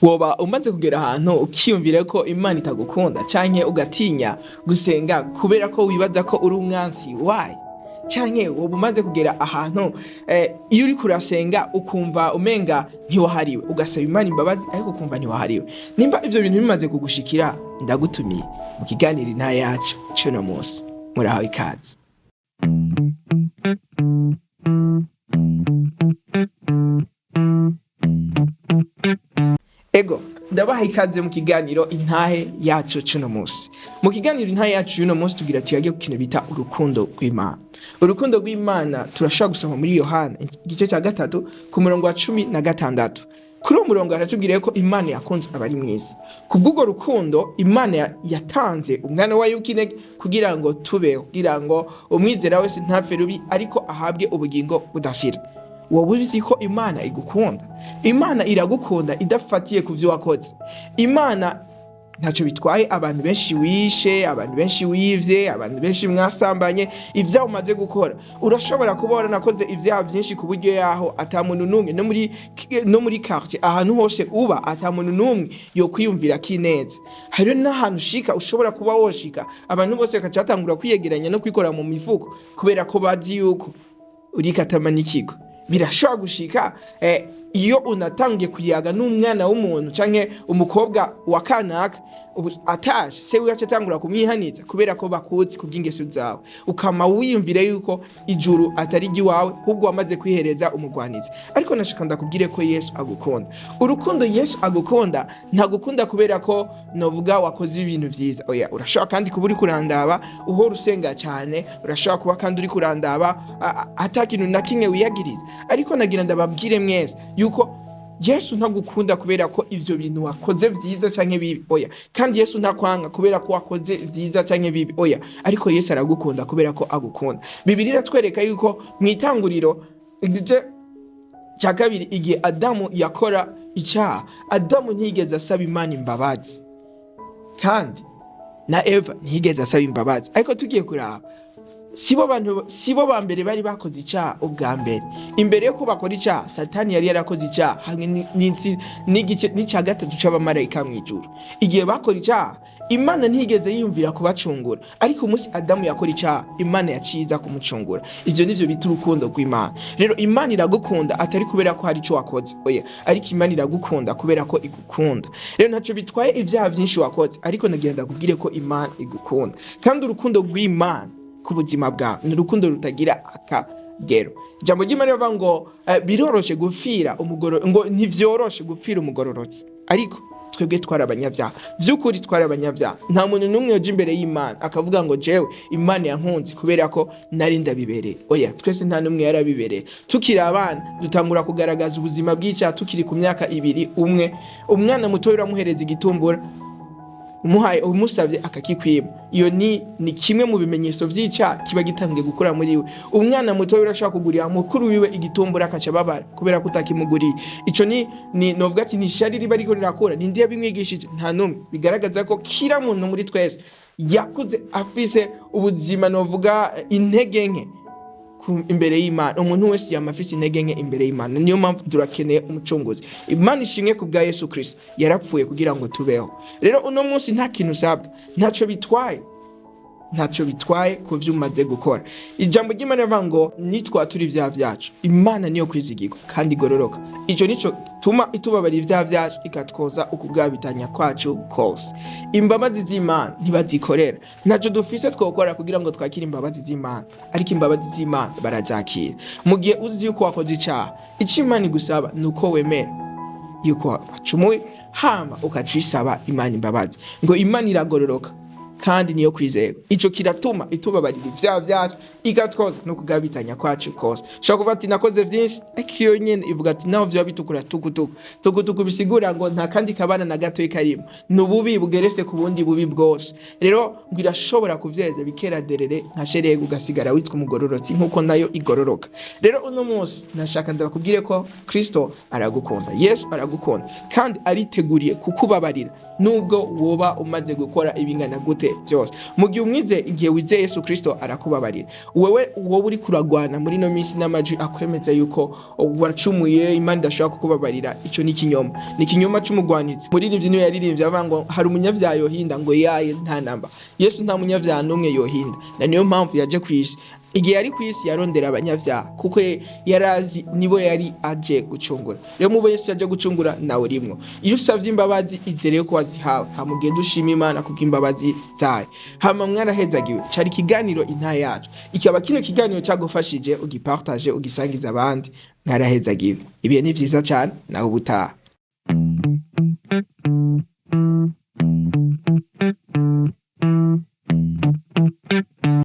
Woba umaze kugera ahantu ukiyumvira ko Imana itagukunda, canke ugatinya gusenga kubera ko wibaza ko uri umwansi wayo? Canke woba umaze kugera ahantu iyo uriko urasenga ukumva umenga ntiwahariwe, ugasaba Imana imbabazi ariko ukumva ntiwahariwe? Nimba ivyo bintu bimaze kugushikira, ndagutumiye mu kiganiro Intahe Yacu c'uno musi. Murahawe ikaze. Ego, ndabaha ikaze mu kiganiro Intahe Yacu c'uno musi. Mu kiganiro Intahe Yacu y'uno musi tugira tuyage ku kintu bita urukundo rw'Imana. Urukundo rw'Imana turashobora gusoma muri Yohana igice cya 3 ku murongo wa 16. Kuri uwo murongo haratubwira ko Imana yakunze abari mw'isi. Kubw'urwo rukundo Imana yatanze umwana wayo w'ikinege kugira ngo tubeho, kugira ngo umwizera wese ntapfe rubi ariko ahabwe ubugingo budashira. Wowe uzi ko Imana igukunda? Imana iragukunda idafatiye ku vyo wakoze. Imana ntacyo bitwaye abantu benshi wishe, abantu benshi wivye, abantu benshi mwasambanye, ivyaha umaze gukora. Urashobora kuba waranakoze ivyaha vyinshi ku buryo yaho ata muntu n'umwe no muri quartier, ahantu hose uba, ata muntu n'umwe yokwiyumvira kineza. Hariho n'ahantu ushika, ushobora kuba woshika abantu bose bakacatangura kwiyegeranya no kwikora mu mifuko kubera ko bazi yuko uri katamanikirwa. Birashobora gushika iyo unatangiye kuyaga n'umwana w'umuntu canke umukobwa wa kanaka, ubu atashe se wiwe aca atangura kumwihaniza kubera ko bakuzi kubw'ingeso zawe, ukama wiyumvire yuko ijuru atari iry'iwawe, ahubwo wamaze kwihereza umugwanizi. Ariko nashaka ndakubwire ko Yesu agukunda. Urukundo Yesu agukunda, ntagukunda kubera ko novuga wakoze ibintu vyiza, oya. Urashobora kandi kuba uri kurandaba uhora usenga cyane, urashobora kuba kandi uri kurandaba ata kintu na kimwe wiyagiriza, ariko nagira ndababwire mwese yuko Yesu ntagukunda kubera ko ivyo bintu wakoze vyiza canke bibi, oya. Kandi Yesu ntakwanga kubera ko wakoze vyiza canke bibi, oya. Ariko Yesu aragukunda kubera ko agukunda. Bibiliya iratwereka yuko mu Itanguriro igice cya 2, igihe Adamu yakora icyaha, Adamu ntiyigeze asaba Imana imbabazi, kandi na Eva ntiyigeze asaba imbabazi. Ariko tugiye kuraba, sibo bantu, sibo ba mbere bari bakoze icyaha ubwa mbere. Imbere yo ko bakora icyaha, Satani yari yarakoze icyaha hamwe n'igice n'icya gatatu c'abamarayika mu ijuru. Igihe bakora icyaha, Imana ntiyigeze yiyumvira kubacungura, ariko umunsi Adamu yakora icyaha, Imana yaciye iza kumucungura. Ivyo nivyo bita urukundo rw'Imana. Rero Imana iragukunda atari kubera ko hari ico wakoze, oya, ariko Imana iragukunda kubera ko igukunda. Rero ntacyo bitwaye ibyaha vyinshi wakoze, ariko nagira ndakubwire ko Imana igukunda. Kandi urukundo rw'Imana ku buzima bwawe ni urukundo rutagira akagero. Ijambo ry'Imana rivuga ngo biroroshe gupfira umugoro, ngo ntivyoroshe gupfira umugororotsi, ariko twebwe twari abanyabyaha. Vy'ukuri twari abanyabyaha. Nta muntu n'umwe yoja imbere y'Imana akavuga ngo jewe Imana yankunze kubera ko nari ndabibereye, oya. Twese nta n'umwe yarabibereye. Tukiri abana dutangura kugaragaza ubuzima bw'icyaha tukiri ku myaka 2, 1. Umwana muto uramuhereza igitumbura, umuhaye, umusabye akakikwima. Iyo ni kimwe mu bimenyetso vy'icyaha kiba gitangiye gukura muri we. Umwana muto urashobora kugurira mukuru wiwe igitumbura akaca ababara kubera ko utakimuguriye. Ico ni novuga ati ni ishari riba riko rirakura. Ninde yabimwigishije? Nta n'umwe. Bigaragaza ko kira muntu muri twese yakuze afise ubuzima, novuga intege nke imbere y'Imana. Umuntu wese yama afise intege nke imbere y'Imana, niyo mpamvu turakeneye umucunguzi. Imana ishimwe ku bwa Yesu Kristo yarapfuye kugira ngo tubeho. Rero uno munsi nta kintu usabwa, ntacyo bitwaye, ntacyo bitwaye ku vyo umaze gukora. Ijambo ry'Imana rivuga ngo nitwatura ibyaha vyacu, Imana niyo kwizigirwa kandi igororoka. Ico nico tuma itubabarira ibyaha vyacu, ikatwoza ukugabitanya kwacu kose. Imbabazi z'Imana ntibazikorera. Ntacyo dufise twokora kugira ngo twakire imbabazi z'Imana, ariko imbabazi z'Imana barazakira. Mu gihe uzi yuko wakoze icaha, ico Imana igusaba ni uko wemera yuko wacumuye, hama ukacisaba Imana imbabazi. Ngo Imana iragororoka kandi niyo kwizerwa. Ico kiratuma itubabarira ivyaha vyacu, ikatwoza no kugabitanya kwacu kose. Ushobora kuvuga ati nakoze vyinshi, ariko iyo nyene ivuga ati naho vyoba bitukura tukutuku tukutuku, bisigura ngo nta kandi kabana na gatoyi karimo, ni ububi bugeretse ku bundi bubi bwose. Rero ngo irashobora kuvyeza bikera derere nka sheregu, ugasigara witwa umugororotsi nkuko nayo igororoka. Rero uno munsi nashaka ndabakubwire ko Kristo aragukunda, Yesu aragukunda kandi ariteguriye kukubabarira nubwo woba umaze gukora ibingana gute. Yakoze byose. Mu gihe umwize, igihe wizeye Yesu Kristo, arakubabarira. Wewe wowe uri kuragwana muri no minsi n'amajwi akwemeza yuko wacumuye, Imana idashobora kukubabarira, ico ni ikinyoma, ni ikinyoma c'umugwanizi. Muririmbyi niwe yaririmbye avuga ngo hari umunyabyaha yohinda, ngo yaye nta namba. Yesu nta munyabyaha n'umwe yohinda, na niyo mpamvu yaje ku isi. Igihe yari ku isi yarondera abanyabyaha, kuko yarazi nibo yari aje gucungura. Rero mubo Yesu yaje gucungura nawe urimwo. Iyo usavye imbabazi, izere ko wazihawe, hama ugende ushima Imana kubw'imbabazi zayo. Hama mwarahezagiwe. Cari ikiganiro Intahe Yacu. Ikaba kino kiganiro cagufashije, ugipartage, ugisangiza abandi. Mwarahezagiwe, ibihe ni vyiza cane. Nawe ubutaha.